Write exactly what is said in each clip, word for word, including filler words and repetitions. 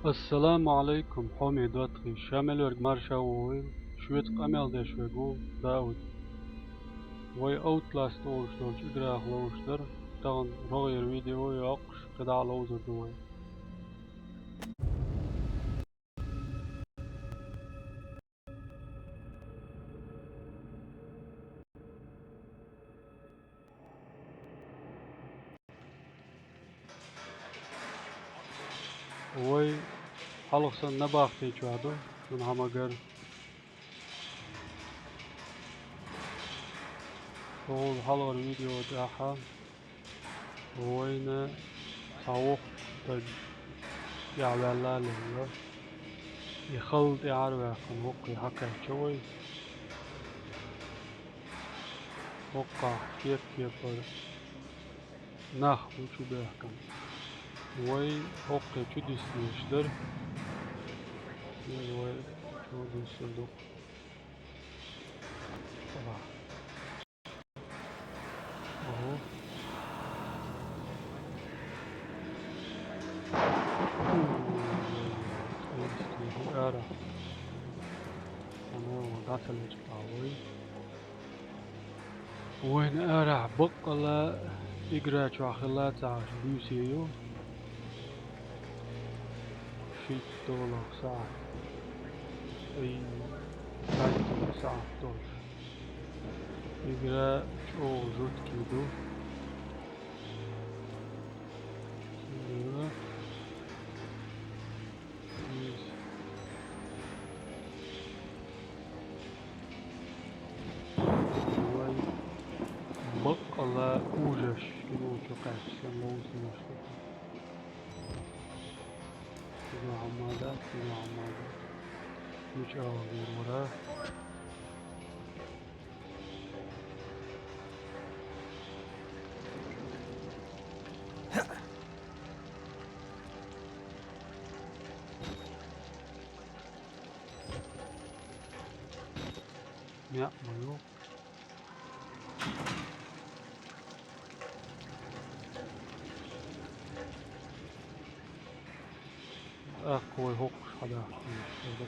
Ассаламу Ӏалайкум, хьоме доттагӀий, ша мел верг марша вогӀийла, шоьца къамел деш верг ву Дауд. Вай Outlast олуш долчу играх ловзуш дара, тахана рогӀера видео йоккхуш, кхидӀа а ловзур ду вай. Вай хьалха санна набахти чохь ду, шуна хьан ма-гарра. Тхуна хьалхара видео тӀехь вайна цхьа воккха стаг тӀехь ваьлла а лелла. И халла тӀаьхьара ваьккхина воккхий хьакхаьчча вай. ХӀокхахь кеп-кепара нах бу чубаьхкина. Вай хӀокхе чудисса дезаш дара. Иза вай чудисса ду. Ага. Ого. Ара. Оно дацалечкъа вай. Вайна арахь баккъала игра чохь хилла ца Ӏаш буьйса ю. Шийтта долахь сахьт. Ай, цхьайтта сахьт долуш. Игра чӀогӀа жуткий ду. Ю. Вай баккъала ужаш, кино чу кхаьчча санна ловзуьйтуш ду. КхидӀа хьамма дац, кхидӀа хьамма дац. Мича агӀор вара? Неа, ма ю. Ах, вай хӀокхуш хьадахкийша.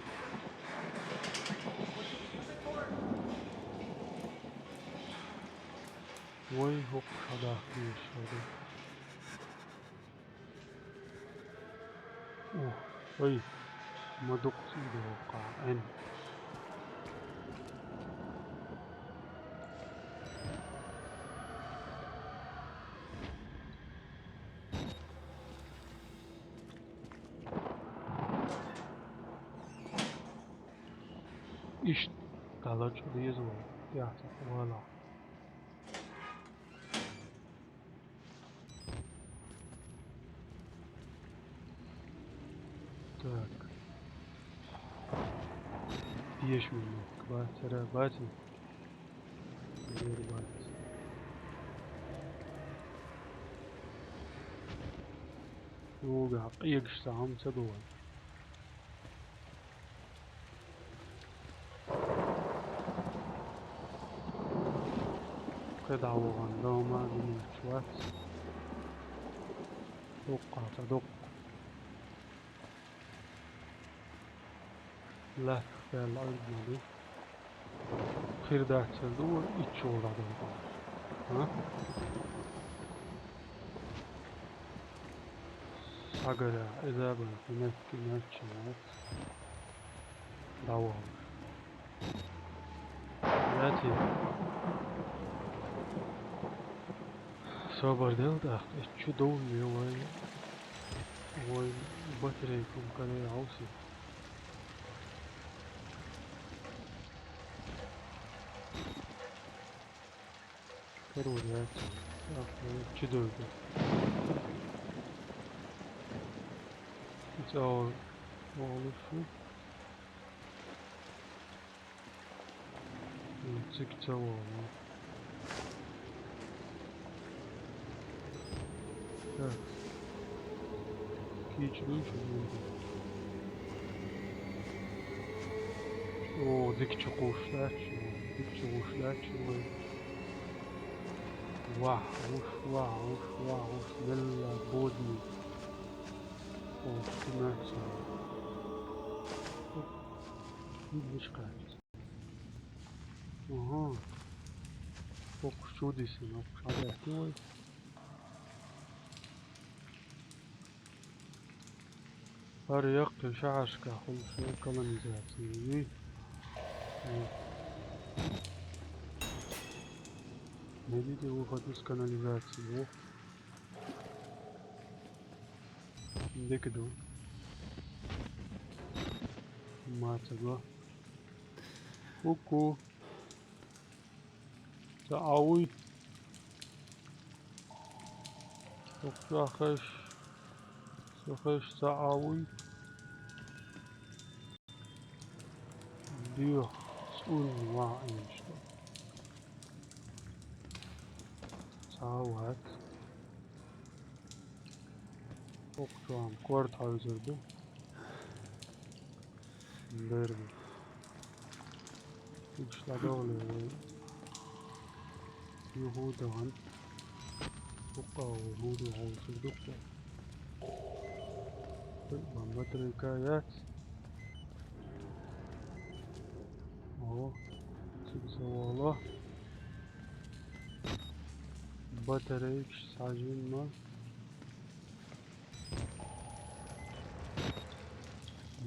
Вай хӀокхуш хьадахкийша. Ух, ой, ма дукха цӀийда воккха Ӏен. Иштта, далачу деза вай, яц вала. Так. Дешмин мохк, ба, цара баци. Зер бац. Юга, къегаш ца хьам ца дугӀан. КхидӀа вогӀан дома а гинарч вац. Дуккха ца дуккха. Лаьттах даьлла Ӏуьрг ма ду. Хир дац ца ду, иччо ладан. А? Схьагара, иза бан, кемет, кемет, чемет. ДӀавахалаш. Яти. Собар дел тӀаккха, эс чу довлале вай, вай батарейкум каре гӀовси. Карор яц. Ахуй, чу довлале. ЦӀа валуш ву. М, цига ца вала. Так. Кийча дуй шу вуьйду. О, дика чу кхуш лаьтташ ву, дика чу гӀуш лаьтташ ву. Вах, вуш, вах, вуш, вах, вуш, мелла бодни. О, Ди маца. Ди мишкац. Ага. Фокус чудисан, фокус хьадаьхкий вай. ХӀара яккхий шахьарашка хуьлуш ю колонизаци. Найдите выход из канализации. Во. Дика ду. Маца го. Ку-ку. Ца Ӏа вуй. Сохаш, сохаш ца Ӏа вуй. Дюх, цӀун ваӀ иштта. Ца вац. Укх чуам корта хьовзар ду. Берг. Икш дӀадовле вай. Юху дагӀан. Букъа вай хӀуду хьовсур дукха. Бамба батарейка яц. О, цига ца вола. Батарейкаш схьажимма.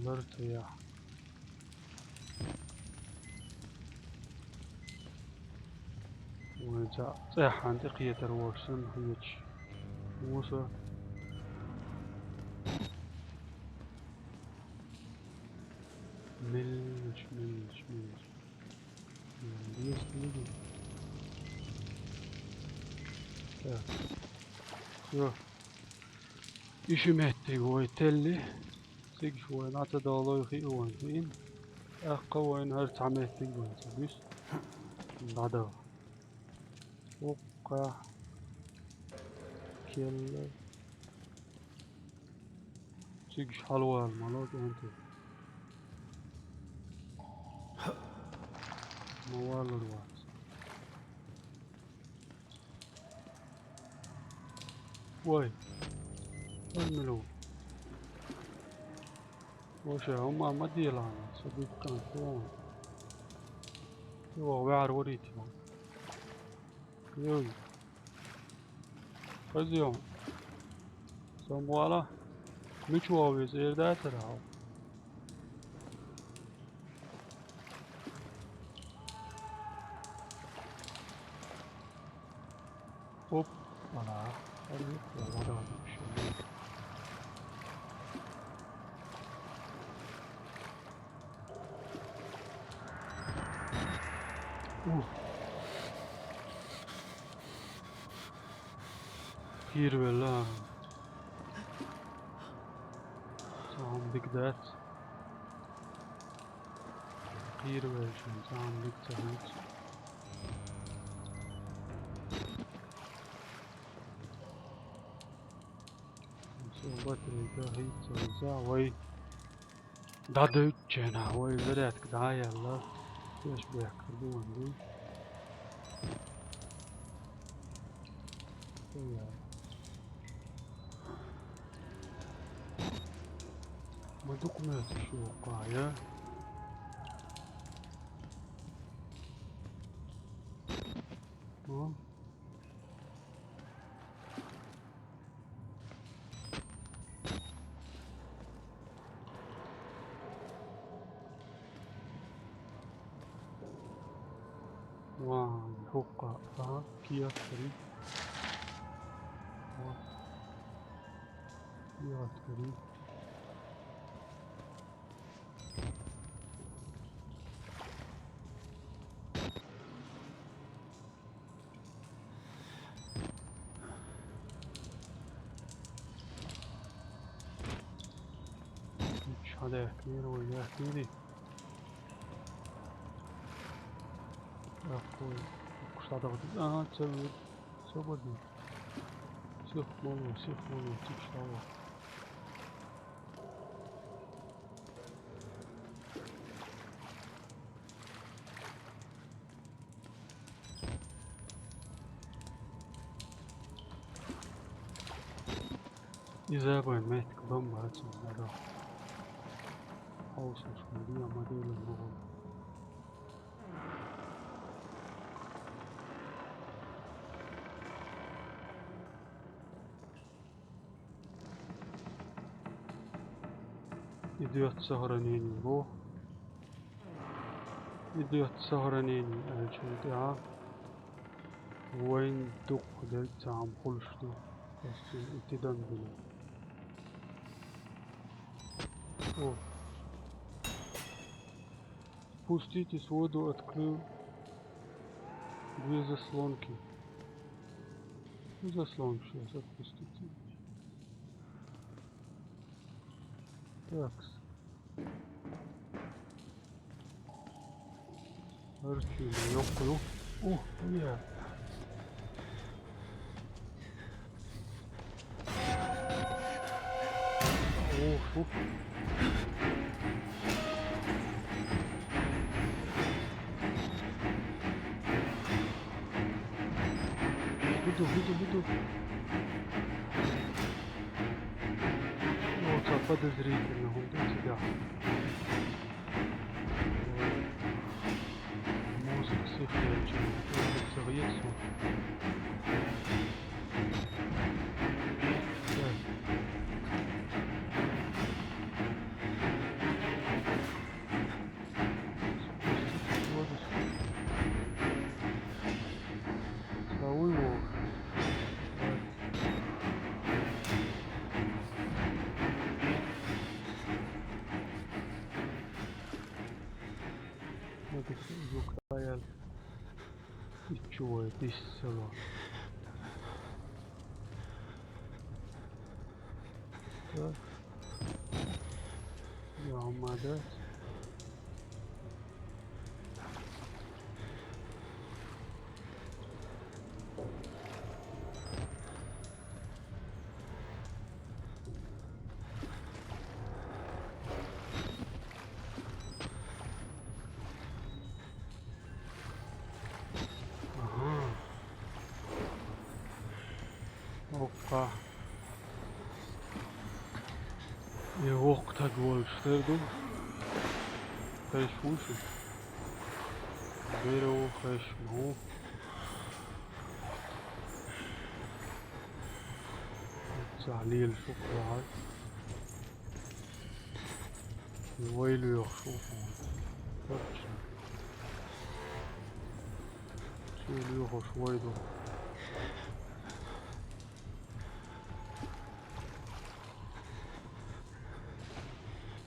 Лар ца яхь. Вайн ца цӀеххьана тӀекхетар волуш санна хеташ. Муса. Меллаш, меллаш, меллаш. М, деза хӀума ду. Так. Всё. И ши меттиг вай телли. Цига шу вайн Ӏа ца долой хиъ вайн хиъна. ТӀаккха вайн хӀара цхьа меттиг вайн ца буьсу. ДӀадала. Уккха. Келла. Цига шу хьалавала мало кӀанте. Ма валар вац. Вай. Вай мила ву? Воша, хӀумма ма делахьа, со диккан фон. Йо, ваьхьар варийти ма. Йой. Хазион. Со ма вала. Мича вогӀу веза эр дацара хьо? Оп, ана, ана, ана, ана, ана. У. Кхийра велла. Цхьа хӀума дика дац. Кхийра вешан цхьа хӀума дика ца хӀуьнца. Со батарейка хӀинца вай. ДӀадуьйцу ченахь вай зарядка дӀа а яьлла, флешбеккара бу вайн дуй. Ма дукха моьттуш ю хӀокху, я? Хм? Вай, хӀокху, ага, кехат карий. Вот. Кехат карий. Ша даьхкинера вай, даьхкинера. Ах, вай, кху схьадахьа деза. Ага, ца вер. Свободный. Сих мало, сих мало, тикаш дӀавахьа. Иза вайн меттиг бан бац, ма да. Хьовсалаш ма дий, ма дий, ма дий. Идёт сохранение. Во. Идёт сохранение. Аьлча, тӀаьхьа вайн дукха дерг цхьа хӀума хуьлуш ду. Ас итт дан дина. О. Спуститесь в воду, открыл две заслонки. Ну, заслонки сейчас отпустите. Так. Арчи, ёккуй. О, я. О, фу. Буду, буду, буду. Ну, вот так подозрительно, он у тебя. Музыка сыхлая, чё, музыка есть, вот. Так. Спуститесь в воду. Славу его. Вот и всё, звук стоял. И чего это из села? Так. Я молодец. Ага. Окко. Э, окко, так больше, что я думаю. Кайфуешь? Беру, кайф, ну. Цхьа лела шу кхоьхьа. Вай лоьхуш ву хьуна. Точно. Цу лоьхуш вай ду.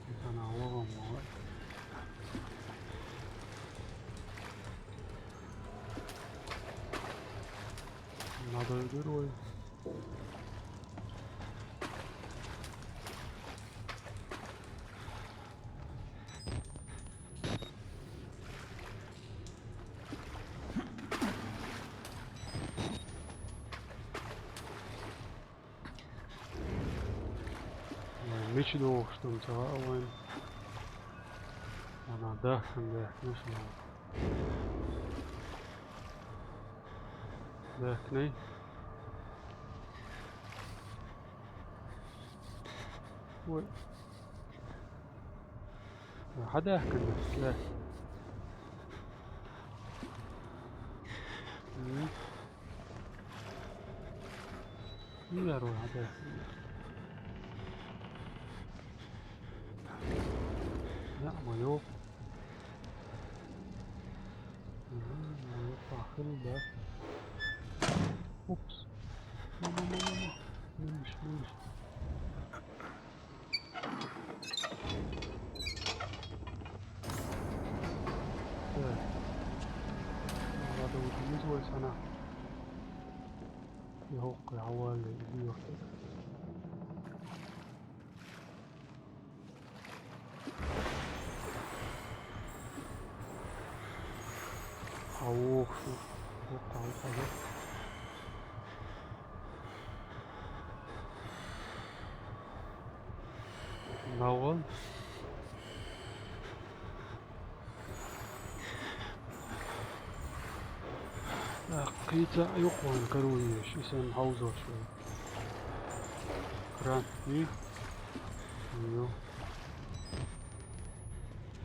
Итана вагам вагай. Надо герой. Вай, мича догӀуш ду ца хаьа вайна. Ана дахсан бехк мича догӀу. Бехкний. Ой. Хьадаьхкина, да. М. Ну, я рой, хьадаьхкина. Я, моё. Мгм, моё пахал, да. Упс. Мама, мама, мама. Меньше, меньше. Так. Надо вот вызвать она. И гохкой хьавалле, и бьёшь. Хьавоху. Хьавоху, хьавоху. Нагъал. Кхийца юкъ вайн каруеш, и санна хьовзош вай. Красный. Ну.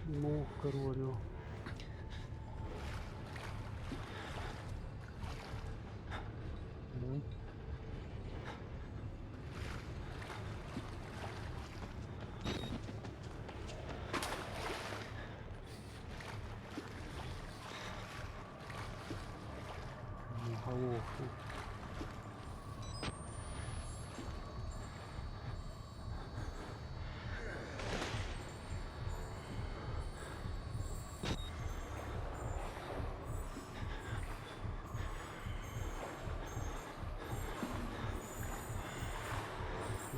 Мух, короче. Ну. Муховоху.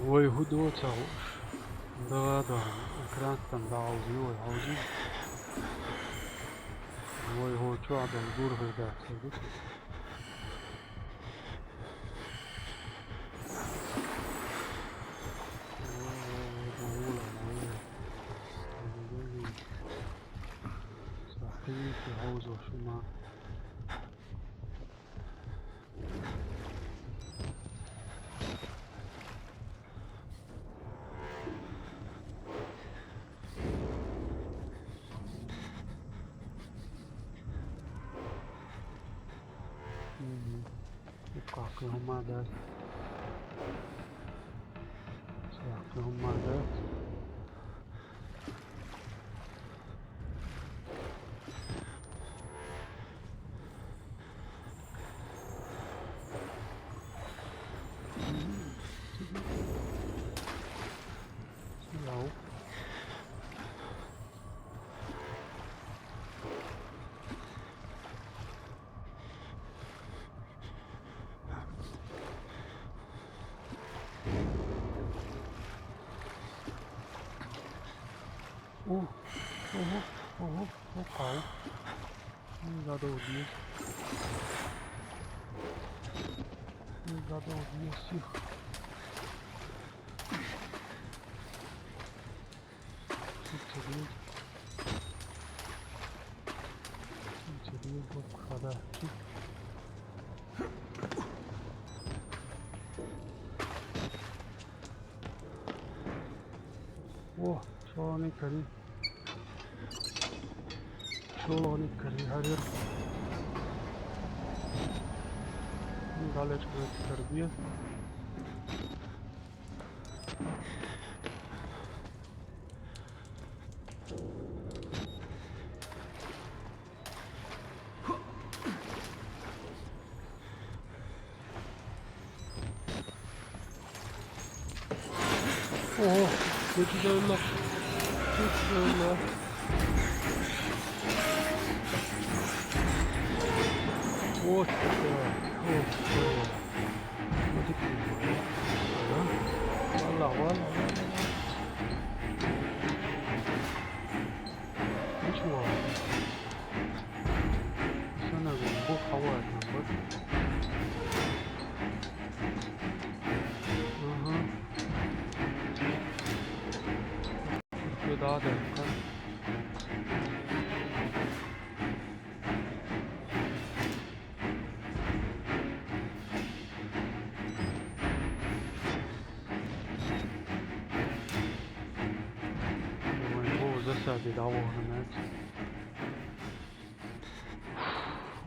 Ой, хӀун доцахь уьш? Да, да, экран там дӀаозий, ой, хьовзий. Ой, хӀо чохь долу гурхӀар дац, хӀо ду. Ой, ой, ой, ой, ой. Ой, ой, ой. Ца хилийта хьовзо шуна. Мгм. Укхахь хӀумма дац. Укхахь хӀумма дац. Йау. О, ого, ого, опа. Ну, задолбил. Ну, задолбил всех. Интересно. Интересно, когда. О, чолоник карий. Чолоник карий, хӀара. Далечко карий. Ого, geçiş önüne. Geçiş önüne. Ой, ой, ой. Valla, valla, valla. Ничего. Всё нормально. Бог хавает нас, вот. Ага. Сюда, да. Ой, бо засаде дӀавахана.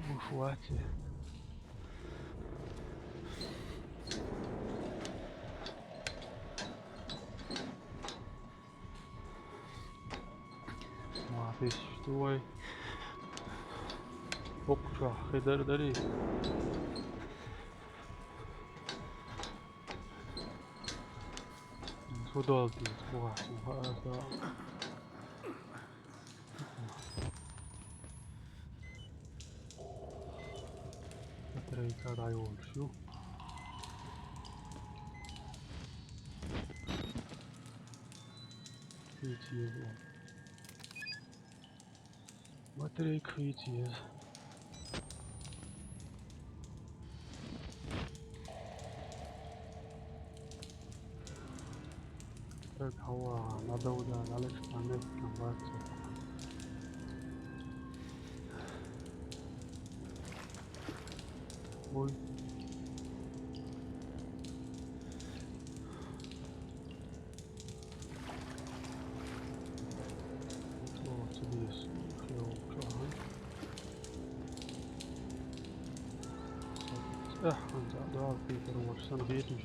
Уж вац. Ма, беш, вай. ХӀокху чохь хи дара дарий? Фу долу те, боху, хаа аса. Батарейка дӀайолуш ю. Хийца еза. Батарейка хийца еза. Так, хьо, надо удар, Алекс, на месте, там, бац. Ой. Эх, хӀанз а доал Питер уорсан хеташ.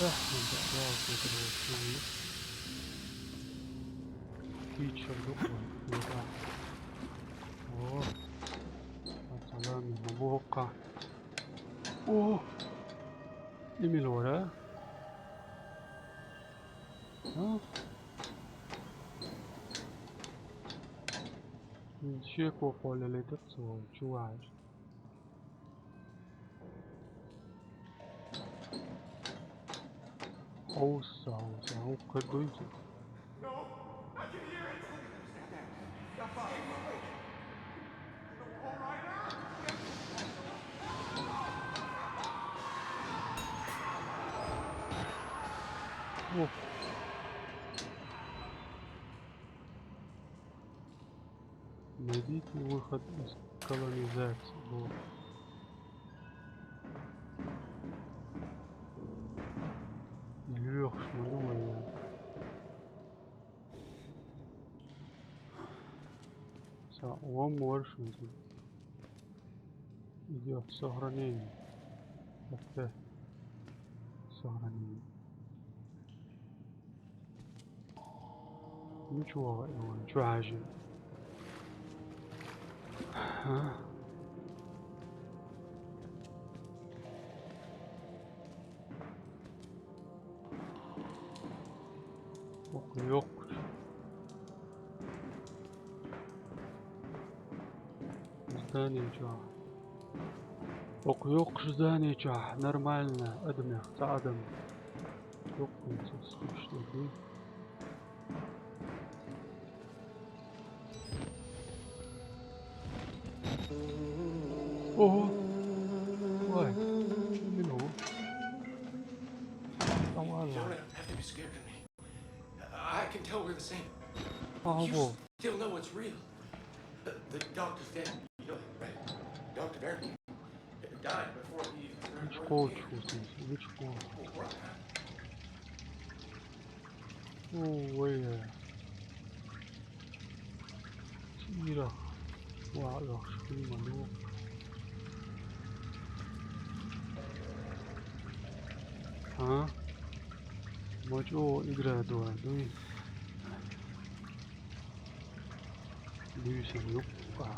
Эх, хӀанз а доал Питер уорсан. Питер дукха. О. Салам, ма бохка. О. Эмил вара. А? Ши копа леледер цо, чуваш. Ховса, ховса, ховса, ховса. О. Найдите выход из колонизации. Вот. Лёш, ну, думаю, я. Са, он морщится. Идёт сохранение. Как-то сохранение. Ничего, чё же. А? Ох, ёк. Здание чё? Ох, ёк, здание чё? Нормально. Адам я, ца адам. Ёк, слышно. Ого. Ой, не могу. Там ладно. Don't have to be scared of me. I can tell we're the same. А, you во. Still know what's real. The, the doctor's dead. You know that, right? Doctor Barrymore died before he even started Which working coach here. Was this? Which coach? Well, right. Ой, э. Чира. Ва, яхшы, малёк. А? Мочо игра два, дуй. Дуйсан юкка.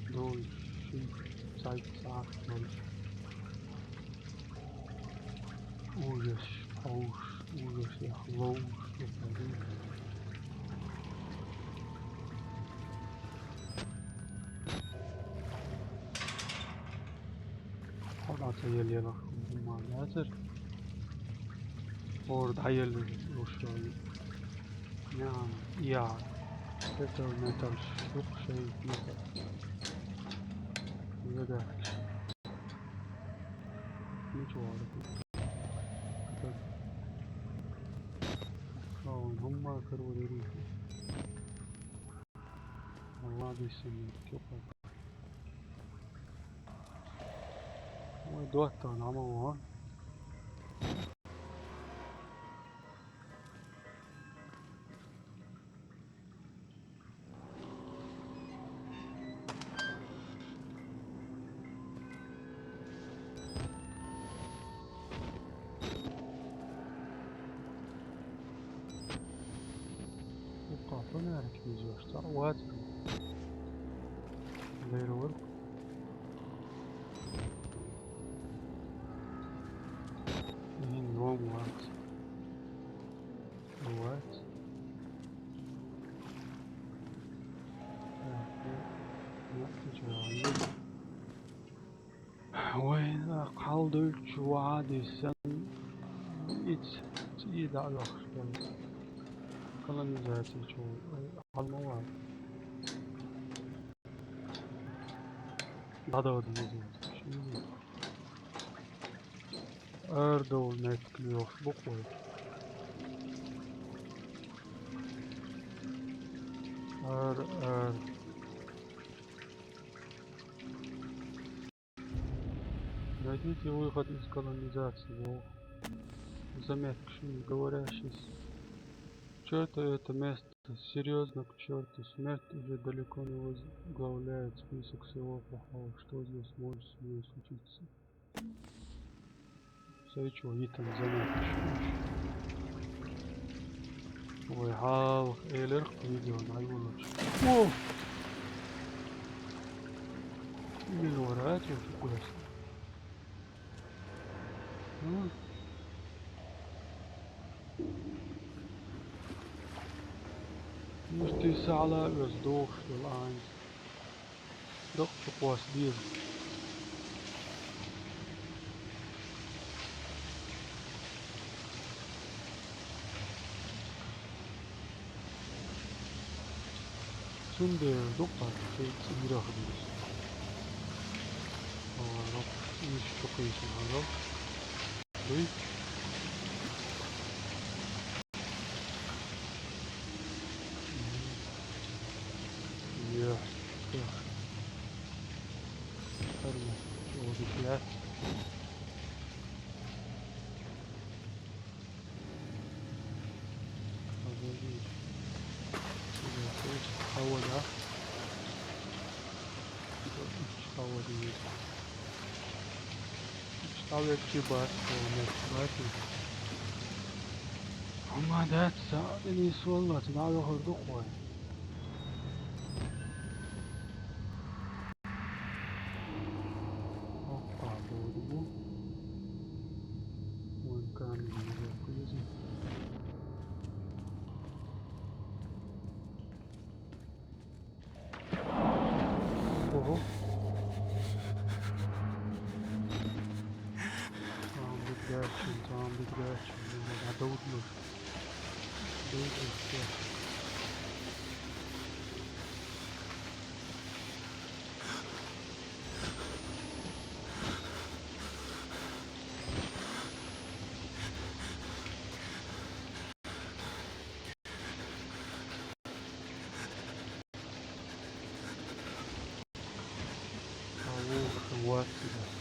Дуй, ши, сайт, саат, дуй. Ужас, ауш, ужас, я, лоуш, я, дуй. Хьо дӀа ца елла, ма яцар. ХӀора дӀаелла уж шоай. Ням, я. Метал, метал, шух шай, метал. Яга. Ничего. Каун, хӀумма кару дери. Молодец, тёпа. Ой, доттагӀа нама вон. Укхапа нара кизошта вац. Лервар. Ин ром вац. Вац. Так, ну, ну, ничего. Вай, кхалдуйчу вадисан. Иц, цӀий дӀа а йохуш хилла. Колонизаци чу, вай, хьалма ван. ДӀадала деза. Ара довла меттиг лоьхуш бу-кх вай. Ара, ара. Найдите выход из колонизации, боху. Заметка шуна говорящий. Чё-то это место Серьёзно, к чёрту, смерть уже далеко не возглавляет список всего плохого, что здесь может с ней случиться. Всё, и чё, и там занятно. Ой, гал, элер, видео, найволоч. О! Именно орать, я чё, куда? Муьш тӀе сала оьзда дохуш долу ан. Доккха чукъос деза. Цундела дукха шайн цӀийрах деза. Ара, цӀийш чу кхийсина хьара. Дуй? Йо, йо. Харна, чӀогӀа дика яц. Хьавода. Хьавода. Ставлять чебас, бати. Амма дац, саъ динис валлац, дӀа вахар ду кхой. Оккха боду бу. Вон камера не закрыли. Ого. Там бит гачим, там бит гачим. Надо удно. Дойду всё. Ау, хӀума ца дара.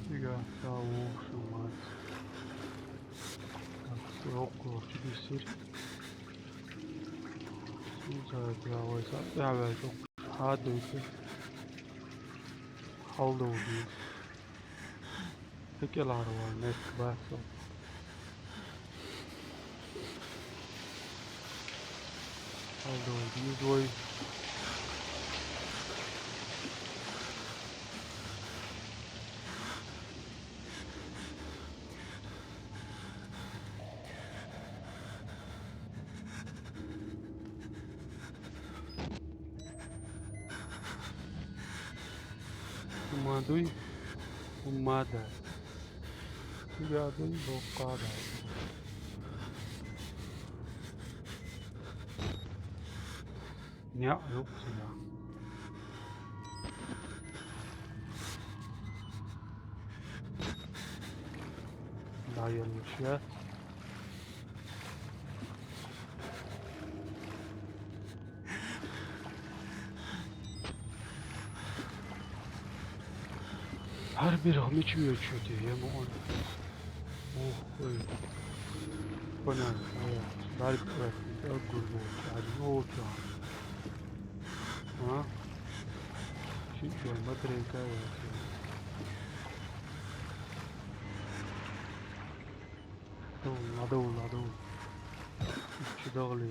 Дика, ау, хӀума ца. Так, срок короче, бисер. Суза, давай, са, давай, срок. Хьадуьйту. Хьалдовзийта. Хьекъалхьара ван меттиг бац со. Хьалдовзийта вай. ХӀума дуй, хӀума дац. Цига дуй, доккха дац. Неа юкъ цига. ДӀаеллаш яц. ХӀара бирх мича воьдуш ю те, я ма вон. Ух, ой. Понятно, ой. Барг, ой, ой, гур, ой, ой, ой. А? Ши чуьра батарейка, ой. Дов, ладов, ладов. Чу дагӀали.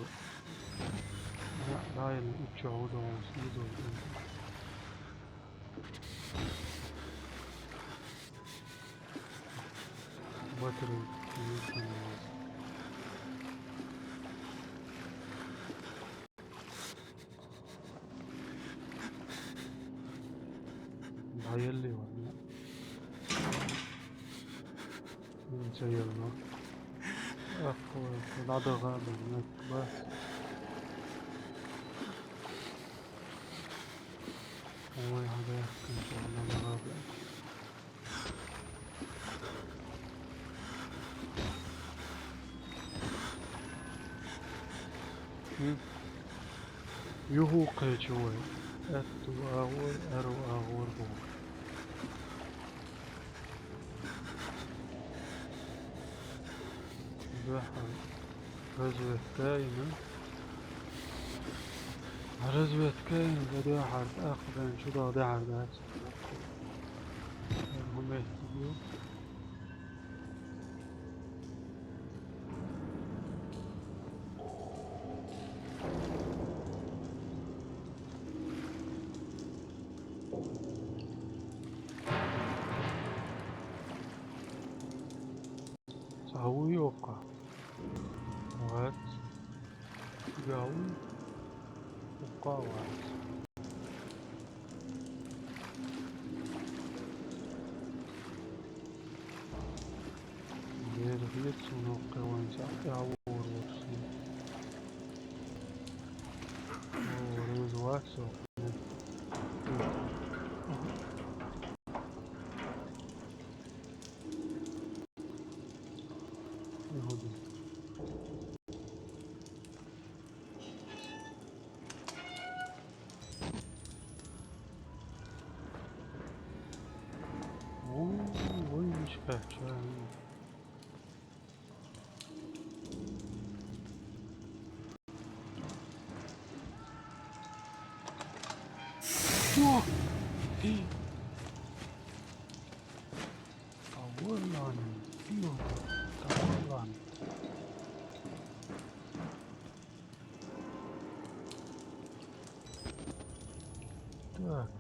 Да, да, я, и чу, дов, и дов. Батарейка. ДӀаеллий вара. М, ца елла. Ах, дӀадагӀа, дӀадагӀа, бац. Ой, хьада, кхин чӀогӀа дӀадагӀа, бац. М? Юху кхечу вай. Аьтту агӀор, аьрру агӀор бохуш. Дуьххьара разведка а йина. Разведка а йина, дуьххьара тӀаккха бен чу дагӀа дехьара дац. ХӀун меттиг ю? Цхьа вуй оккха? Вац. Цигахь вуй? Оккха а вац. Дера хета суна оккхе вайн цхьаъ тӀаьхьавогӀур волуш. О, реза вац со. Ву, вуй, мича кхаьчча. Йо! Хи! Та валлахӀи, йо! Та валлахӀи. Так.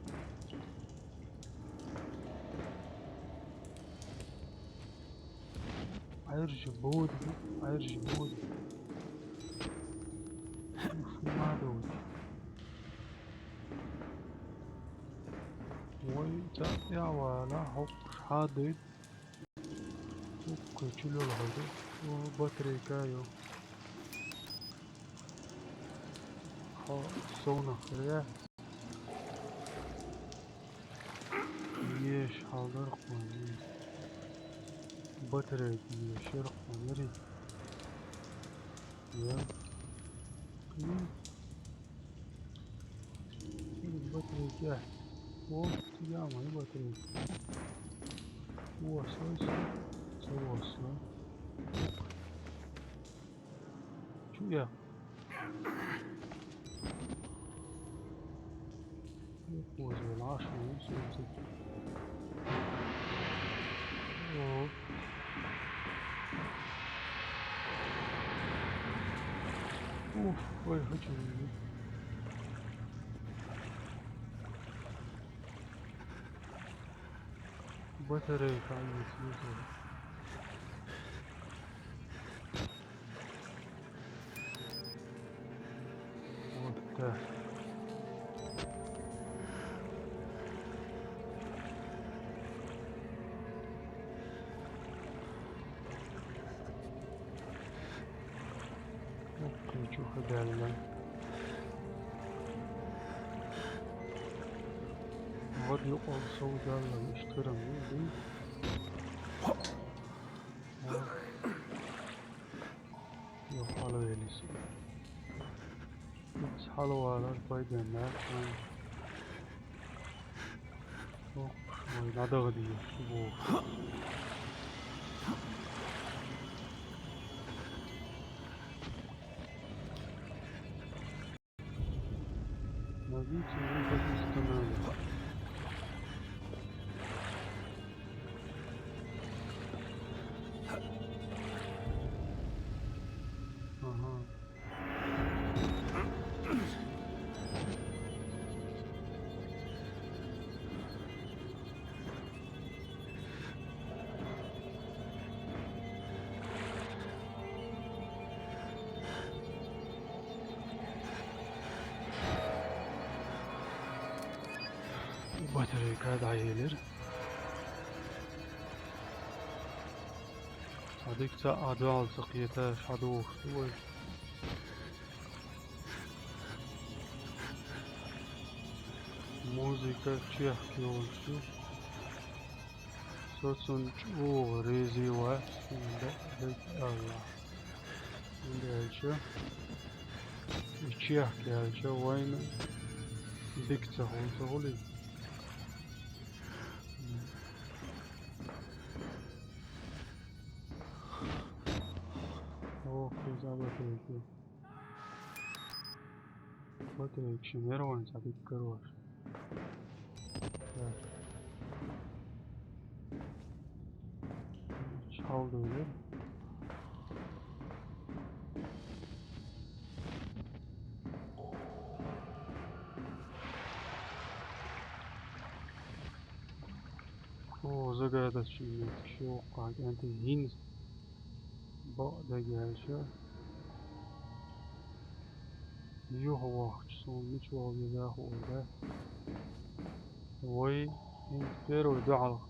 Ӏаьржа бода, Ӏаьржа бода. Уф, надо вот. Вай, цхьаъ тӀаьхьавала, хӀокхуш хьадуьйту. ХӀокху чу лелхьаду. О, батарейка ю. Хьо совнах хир яц? Еш хьал дара кхунна. Батарейка еш яра кхунна, яри? Я. Кхин. Батарейка. О, я, мои батарейки. О, стой, стой. Стой, стой. Чу я? Оза лаш ву, сенца. О. Уф, ой, хочу. Батарейка не слушает. Вот так. Оп, ничего, хабарла. Вот, ну, он создал, ну, что там, ну, ну. Юх, хьалавелис. Хьалавалар пайденна. Ох, ой, надо где, во. Найдите выход из тоннеля. Ага. Батарейка дӀаелира. Цхьа дика ца а дуьхьал ца кхеташ хьадогӀуш ду вай. Музыка чехка йолуш ю. Со цунна чӀогӀа реза вац, хӀунда аьлча, хӀунда аьлча и чехка аьлча вайна Биг ца хул, ца хули. Ох, ты забыл, ты. Вот и вообще нервы, забыть, короче. Так. Чалды, да? О, загадочный, чё, как это, гинс. Бо, да, я ещё. Юха вахча, сона мича вале деза хуур дац. Вай, ин первый духьал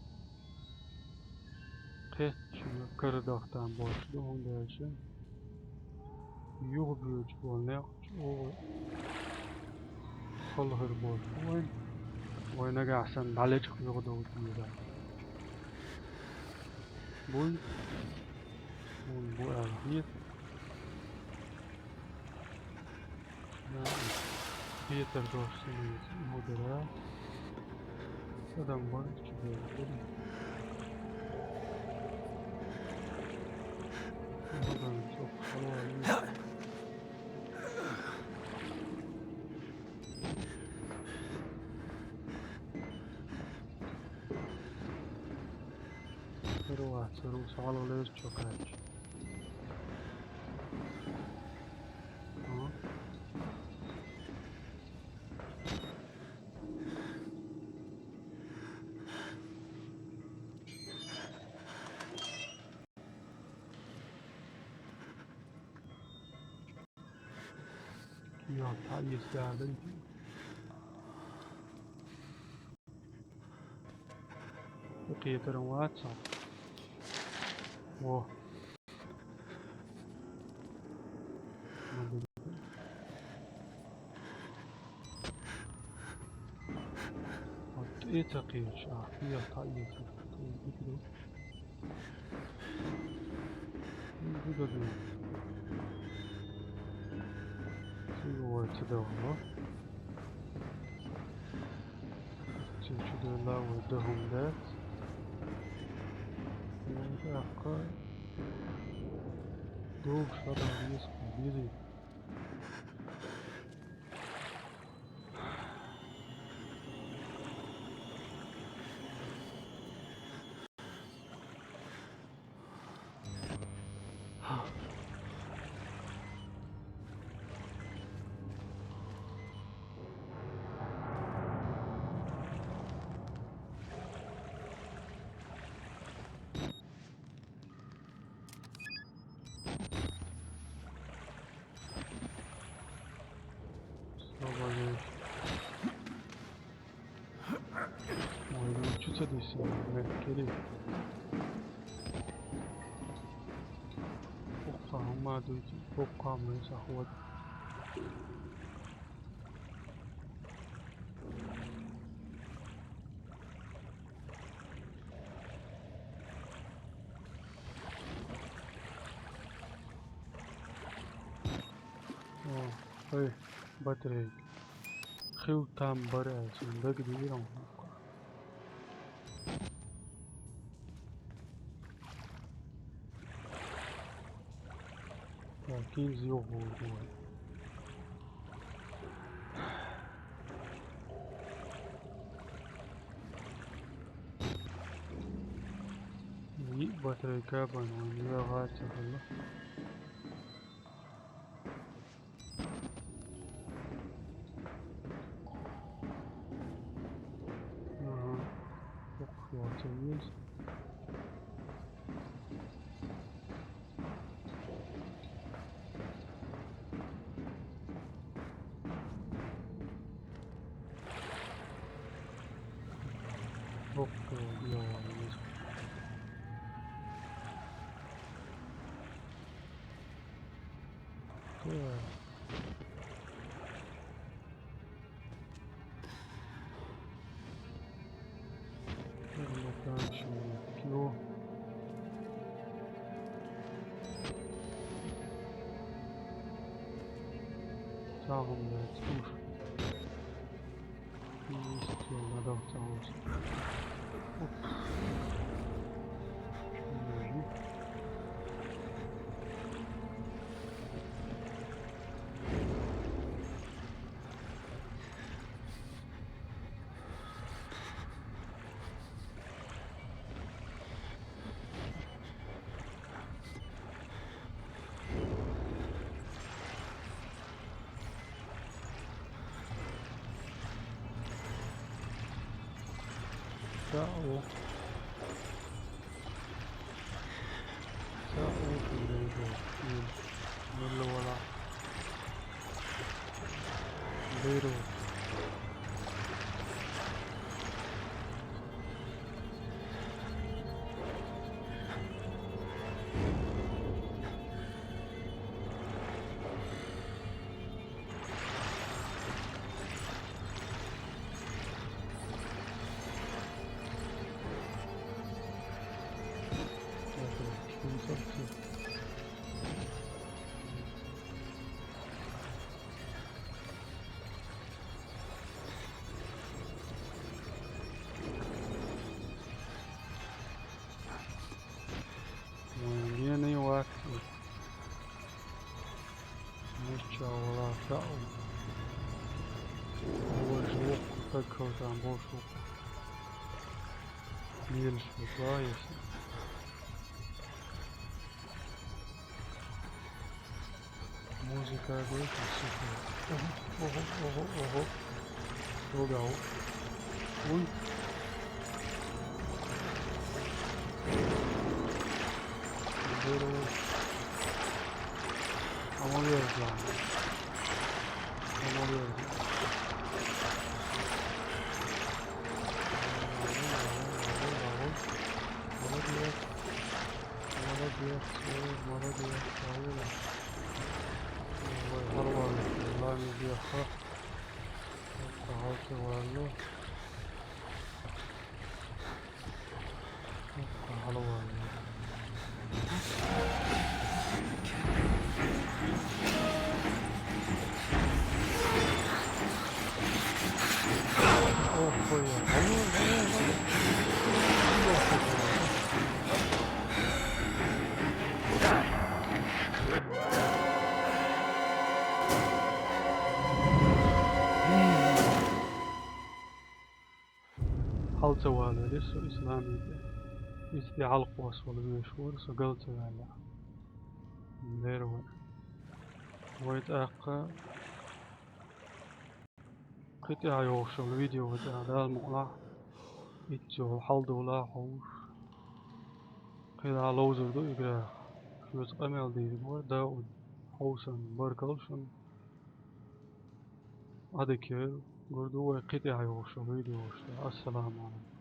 кхетча кара дахтан болуш ду, хӀунда аьлча юха боьдуш болу некъ чӀогӀа халхар болуш бу вайн. Вай нагахь санна дӀалечкъа юхадовза деза. Буй, хьуна бу аьлла хета. Хетар долуш ца хилча, ма дара. Адам бар чу дера. Адам чу хала. Первый, первый схьалгӀа леза чу кхаьчча. Ага. Йо, тхьаэца дагадайта. Кхетаран вац хьо. Во. Вот это, конечно, а, я та, я та, я та. Цига вай ца даха. Цига чу делла вай даха хӀума дац. Вай тӀаккха догуш хьадаха деза, деза. Ой, ну чё ты здесь, блядь, Кирилл? Ох, а, ма, дуйте, ох, а, мы, заход. О, эй, батарейка. Хил там бара, сен дагадийрам. Так, кинзи йоху. Йиъ батарейка бан вайн, вегӀа ца хилла. Ага. Ох, я ца вез. Ох, я вез. Так. Перемотаем шнурки. Сагом, блядь, слушай. Всё, надо вот того. Оп. Мгм. Чао. Чао, шун дайдо. Ил. Милла вала. Дайро. Вайн генай вац. Мичча вала шаъу. Вай шух таг халтан бо шух. Мелаш бутла яс. Музыка гой, супер. Ого, ого, ого, ого. Рогал. Ой. Здорово. А молодец, главное. А молодец. Молодец. Молодец, ой, молодец, Паула. Ой, ой, ой, ой, ой, ой, ой. Ой, ой, ой, ой. Ой, ой, ой, ой. Хьал ца валале со исламита. Исте хьалкхоссавала веш вар, со гал ца ваьлла. Лер вар. Вай тӀаккха кхы тӀехьа йогӀуш йолу видео тӀехь Дала мукъалахь, итт йолу хьал дола хьовуш. Кхин а ловзур ду игра. Шуьца къамел дийриг вара Дауд. Хьовсан, баркалла шуна. Ӏадика гур ду вай кхин тӀехьа йогӀуш йолу видеош тӀехь. Ассаламу Ӏалайкум.